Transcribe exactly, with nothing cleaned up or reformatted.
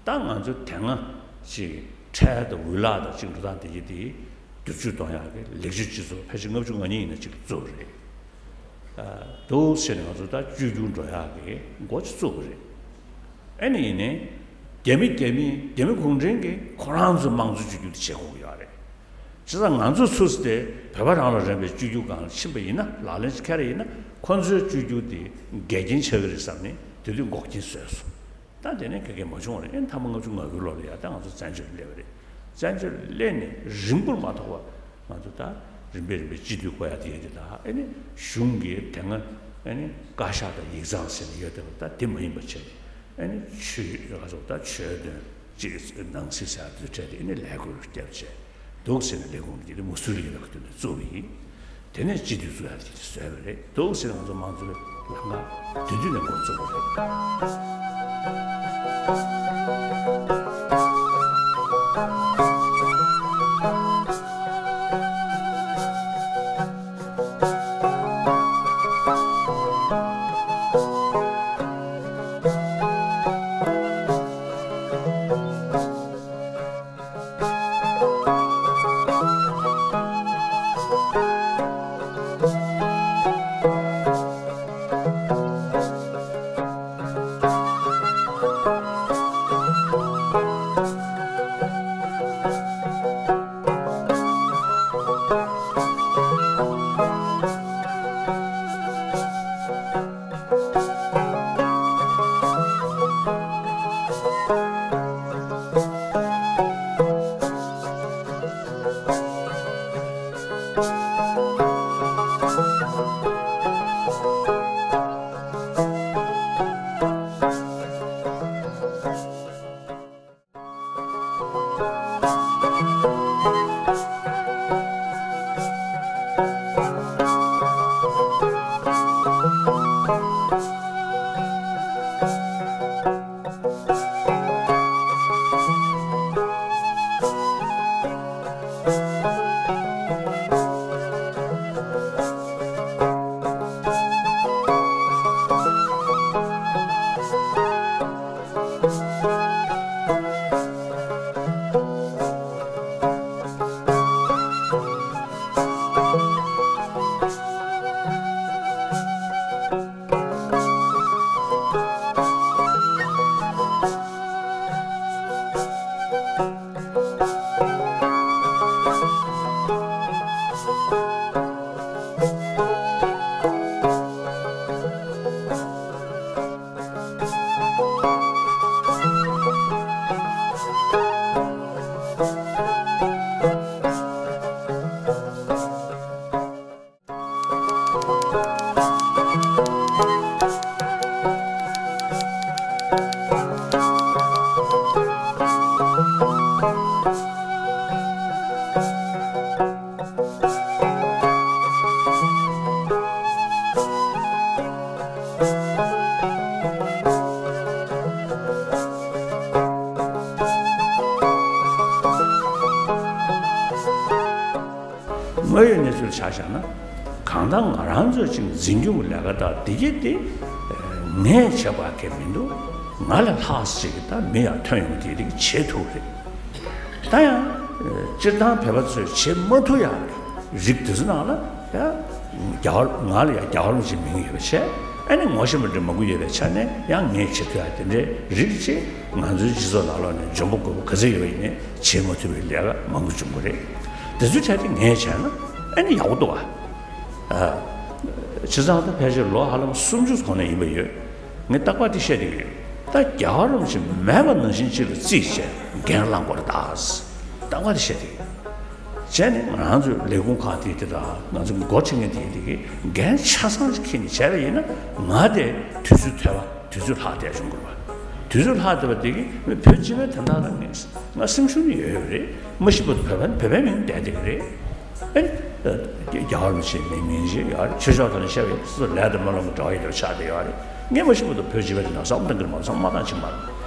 ད་ང་ཚོ་དེ་སྔ་ཅིག་ཁྲལ་དང་འུ་ལག་དང་ཅིག་འགྲོ་སྟངས་དེ་གི་དེ་བསྒྱུར་བཅོས་གཏོང་ཡག་གི་ལེགས་བཅོས་སྤྱི་ཚོགས་ཕལ་ཆེར་ལྔ་བཅུ་ང་གཉིས་ཡིན་ན་ཅིག་བཙུགས་པ་རེད། འདུག་ཟེར་ནས་ང་ཚོ་ད་བཅོས་བསྒྱུར་འགྲོ་ཡག་གི་འགོ་ཅིག་བཙུགས་པ་རེད། ཨེ་ནི་ཡིན་ནའི་རྒྱ་མི་རྒྱ་མི་རྒྱ་མི་གུང་ཁྲན་གྱིས་ཁོ་རང་ཚོའི་དམངས་གཙོ་བཅོས་བསྒྱུར་དེ་བྱེད་དགོས་ཀྱི་ཡོད་རེད། བྱས་ཙང་ང་ཚོ་ཚུར་དེ་བོད་པ་རང་ལ་རན་པའི་བཅོས་བསྒྱུར་སྒང་ལ་ཕྱིན་པ་ཡིན་ན། ལག་ལེན་ཅིག་འཁེལ་བ་ཡིན་ན། ཁོ་ཚོའི་བཅོས་བསྒྱུར་དེ་འགལ་རྐྱེན་ཆགས་ཀྱི་རེད་བསམ་ནས་དེ་དུས་འགོག་རྐྱེན་བཟོས་སོང་། ད་དེ་ནས་ག་གེ་མ་བྱུང་བ་རེད། ཨེ་ཐ་མ་ལྔ་བཅུ་ང་དགུའི་ལོ་ལ་ཡ་ད་ང་ཚོ་བཙན་བྱོལ་སླེབས་པ་རེད། བཙན་བྱོལ་སླེབས་ནས་རིང་པོར་མ་ཐོགས་པ་ང་ཚོ་ད་རིམ་པས་རིམ་པས་སྤྱི་འཐུས་བསྐོ་ཡ་དེ་ཡ་དེ་དང་། ཨེ་ནི་གཞུང་གིས་དེ་སྔ་ཨེ་ནི་བཀའ་ཤག་དང་ཡིག་ཚང་ཟེར་ནས་ཡོད་བསྡད་པ་ད་དེ་མ་ཡིན་པ་བྱས། ཨེ་ནི་ཆོས་ང་ཚོ་ད་ཆོས་དོན་ཅིག་ནང་སྲིད་ཟེར་ཡ་དེ་ཚོ་འཕྲད་དེ། ཨེ་ནི་ལས་འགུལ་བརྒྱབ་བྱས། འདུག་ཟེར་ནས་ལས་ཁུངས་དེ་མུ་སུ་རི་ལ་གི་དུས་ནས་བཙུགས་པ་ཡིན། དེ་ནས་སྤྱི་འཐུས་བཙུགས་ཡ་དེ་བཟོས་པ་རེད། འདུག་ཟེར་ནས་ང་ཚོ་དམངས་གཙོའི་ལམ་ཁ་དེ་དུས་ནས་འགོ་བཙུགས་པ་རེད། དངོས་ཡོད་གནས་ཚུལ་ཆ་བཞག་ན། གང་ལྟར་ང་རང་ཚོས་ཅིག་འཛིན་སྐྱོང་གི་ལས་ཀ་དང་དེ་གྱད་དེ་ངས་བྱས་པ་གང་ཡང་མི་འདུག་ང་ལས་ལྷག་ཅིག་ད་མི་ཡར་ཐོན་ཡོང་དེ་རིགས་བྱེད་ཐུབ་རེད། ད་ཡང་སྤྱིར་བཏང་བོད་པ་ཚོས་བྱེད་མ་ཐུབ་ཡག་གི་རིགས་དེ་ཚོ་ནང་ལ་ཡང་རྒྱལ་བ། ང་ལ་ཡང་རྒྱལ་བ་རིན་པོ་ཆེའི་མིང་ཡོད་པ་བྱས། ཨ་ནི་ངོ་ཤེས་པ་འདྲ་མང་པོ་ཡོད་པའི་ཆ་ནས་ཡང་ངས་བྱེད་ཐུབ་ཡག་དེ་འདྲའི་རིགས་ཅིག་ང་ཚོའི་སྤྱི་ཚོགས་ནང་ལོགས་ནས་འཇོན་པོ་རྒོད་པོ་ག་ཚོད་ཡོད་པ་ཡིན་ནའི་བྱེད་མ་ཐུབ་པའི་ལས་ཀ་མང་པོ་བྱུང་གི་རེད། དེ་ཚོའི་གྲས་དེ་ངས་བྱས་ན་ཨ་ནི་ཡག་པོ་འདུག་ཨ། བྱས་ཙང་ད་ཕལ་ཆེར་ལོ་ཧ་ལམ་སུམ་ཅུ་གོང་ནས་ཡིན་པ་ཡོད། ངས་རྟག་པར་དེ་བཤད་བསྡད་ཀྱི་ཡོད། ད་རྒྱལ་བ་རིན་པོ་ཆེ་མེད་པ་ནང་བཞིན་ཅིག་ལ་བརྩིས་བྱས་འགན་བླངས་དགོས་རེད་ད། རྟག་པར་དེ་བཤད་བསྡད་ཀྱི་ཡོད། བྱས་ནས་ང་རང་ཚོའི་ལས་ཁུངས་ཁག་དེ་དེ་དང་ང་ཚོ་འགོ་ཁྲིད་མཁན་དེ་དེ་གིས་འགན་ཆ་ཚང་ཅིག་འཁྱེར་ནས་བྱས་པ་ཡིན་ན། ང་དེ་དུས་ཚོད་ཐོལ་པ། དུས་ཚོད་ལྷག་བསྡད་བྱུང་དགོས་པ། དུས་ཚོད་ལྷག་བསྡད་པ་དེ་གིས་མི་བོད་སྤྱི་པའི་དོན་དག་ལ་ངས་ང་སེམས་ཤུགས་ནི་ཡོད་ཡོད་རེད། མ་གཞི་བར་དུ་བོད་པ་ནི་བོད་པའི་མིང་བསྡད་བསྡད་ཀྱི་རེད། ཨེ། རྒྱལ་བ་རིན་པོ་ཆེའི་མིང་མིང་ཞིག་ཡོད་རེད། ཆོས་ཕྱོགས་ཐོག་ནས་བཤད་པ་ཡིན་ན་སོ་སོ་ལས་དང་སྨོན་ལམ་གྱི་འབྲེལ་བ་ཡོད་པ་ཆགས་བསྡད་ཡོད་རེད། ངས་མ་གཞི་བར་དུ་བོད་སྤྱི་པའི་དོན་དག་བསམ་བློ་གཏོང་གི་མ་རེད། བསམ་བློ་མ་བཏང་ཕྱིན་པ་རེད།